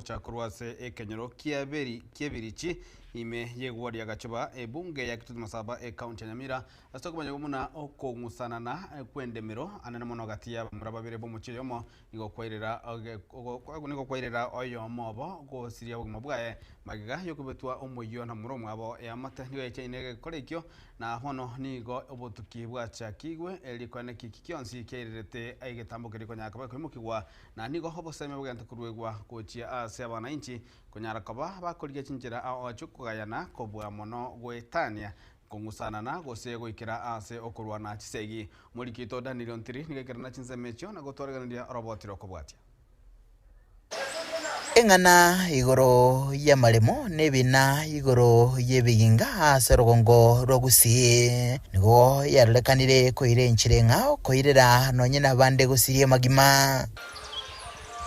gocha korwa ase ekenyoro ki'Ebirichi ime y'egwari ya Gachoba, ebunge ya Kitutu Masaba, ekaunti ya Nyamira, ase okomanyigwa buna okong'usanana kw'endemero anene mono gati y'abamura babere b'omochie oyomo nigo kwairera nigo kwairera oyomo obo gosiria obogima bwaye magega y'okobetwa omoyio na momura omwabo eamate nigo yachaine egekora ekio na bono nigo obotuki bwachakigwe erikwane ki eki gionsi kiairerete egetambo keria konyara koba gekoimokigwa na nigo obosemia bogente koruegwa gochia ase abanainchi konyara koba bakorigia chinchera ao chi'okogayana kobua mono goetania Kong'usanana gose goikera aase okorwana chisegi. Omoriki oito Daniel Ontiri nigo aikerana chinsemo echio na gotwareganeria oroboti rw'okobwatia. Eng'ana igoro y'amaremo na ebina igoro y'ebiginga ase orogongo rwa Gusii nigo yarorekanire koira enchera eng'ao koirera nonye nabande gosiria amagima.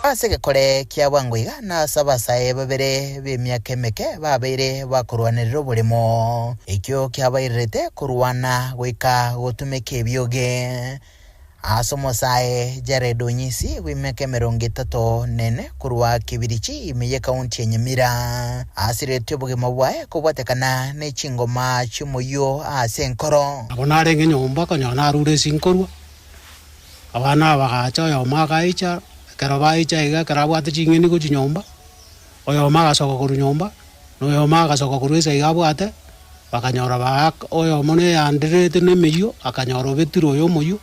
Ase egekore kia bwango iga nase abasae babere b'emiaka emeke babeire bakorwanerera oboremo, ekio kiabairerete korwana goika gotumeka ebioge. Ase omosae Jared Onyisi bw'emiaka emerongo etato nene korwa Kibirichi ime y'ekaunti ya Nyamira, asiretie obogima bwaye kobwatekana ne chingoma chi'omoyio ase enkoro. Nabo narenge nyomba konyora narure ase nkorwa. Abana aba bagacha, oyomo agaicha, ekero baicha iga ekero abwate ching'eni gochia nyomba, oyomo agasoka korwa nyomba, na oyomo agasoka korwa ase iga abwate, bakanyora baaka oyomo neyandererete na emeyio, akanyora obetire oyo omoyio,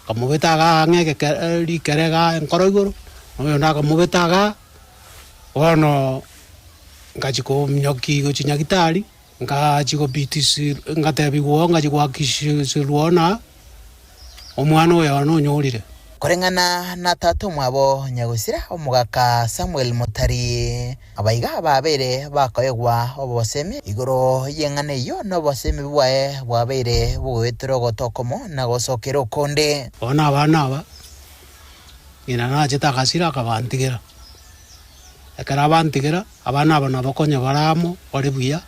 akamobeta igaa ang'e egeke rikere igaa enkoro igoro, na oyonde akamobeta igaa, bono ngachia kominyokia gochia nyagetari. Ngachia gobitisirwa, ngatebigwa oo, ngachia goakisirwa ng'a omwana oyo one onyorire. Koreng'ana na tata omwabo nyagosira, omogaka Samuel Motari, abaiga babeire bakoegwa obosemi igoro y'eng'ana eyio na obosemi bwaye bwabeire bogoetera ogoto okomo na gosokera okonde. Bono abana aba, ng'ina nachete agasira akabantigera. Ekero abantigera, Abana aba nabo konya bare amo, bare buya,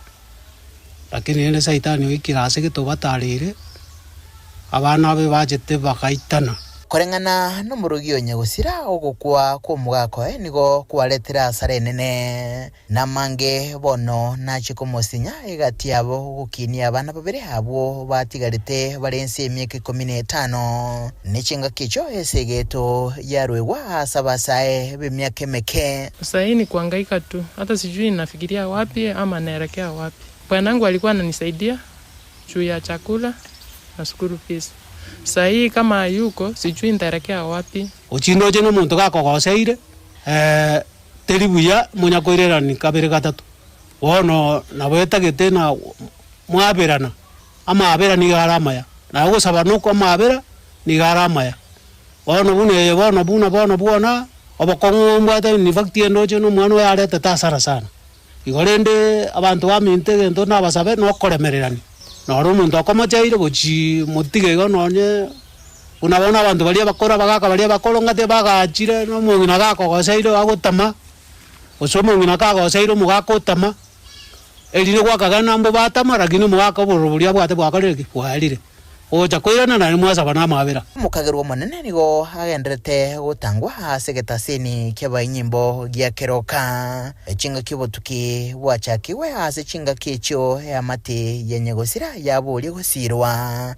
lakini rende Saitani oikire ase gete obatareire, abana abe bachete bagaitana. Koreng'ana nomorogi o nyagosira, ogokwa kw'omogaka oye nigo kwaretire asara enene, na amange bono nachie komosinya egati yabo gokinia abana babere abwo batigarete bare inse y'emiaka ikomi na etano, ne chingaki echio esegeto yaruegwa ase abasae b'emiaka emeke. Sahii ni kuhangaika tu, hata sijui nafikiria wapi ama naelekea wapi. Bwanangu alikuwa ananisaidia juu ya chakula na school fees. Sahii kama hayuko sijui nitaelekea wapi. Ochindoche nomonto gakogoseire, teri buya monyakoirerani kabere gatato. Bono nabo etagete na mwaberana, amaabera nigo are amaya, na ogosaba nokwa amaabera nigo are amaya. Bono buna eye bono buna bono bwona, obokong'u mbwate in fact endoche na omwana oyo aretete hasara sana. Igo rende abanto baminto egento nabasabe nokoremererania, noro omonto okomocheire gochii motige igo nonye buna bono abanto baria abakoro abagaka baria abakoro ng'ate bagachire na omong'ina gakogoseire agotama, gose omong'ina kagoseire omogaka otama, erinde gwakagena mbobe atama lakini omogaka obororo boria abwate bwakorire ki? Bwaerire. Gocha koirana naende mwasaba namabera. Omokagerwa omonene nigo agendererete gotangwa ase egetaseni ki'abainyimbo gia keroka. Chingaki obotuki bwachakigwe ase chingaki echio eamate ya nyagosira yaboria gosiirwa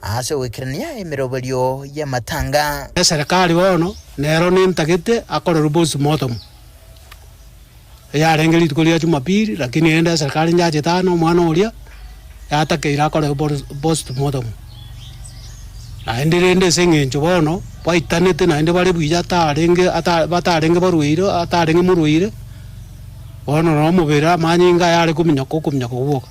ase ogoikerania emeroberio y'amatanga. Eserekari bono nero nentagete akorerwe postmortem, eyarenge rituko ria jumapili, lakini rende eserekari njachete aa na omwana oria, yatakeire akorerwe postmortem. Naende rende ase eng'encho bono, baitanete naende bare buya atarenge ata batarenge barwaire atarenge morwaire, bono na omobere amanyinga ayare kominyoka okominyoka gwoka.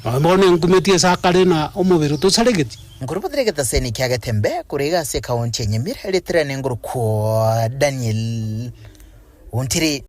Nonya bono enkumeti ase akare na omobere tosaregeti. Nkorobotera egetaseni kia Getembe korwa iga ase ekaunti ya Nyamira, ritirane ngorokwo Daniel Ontiri.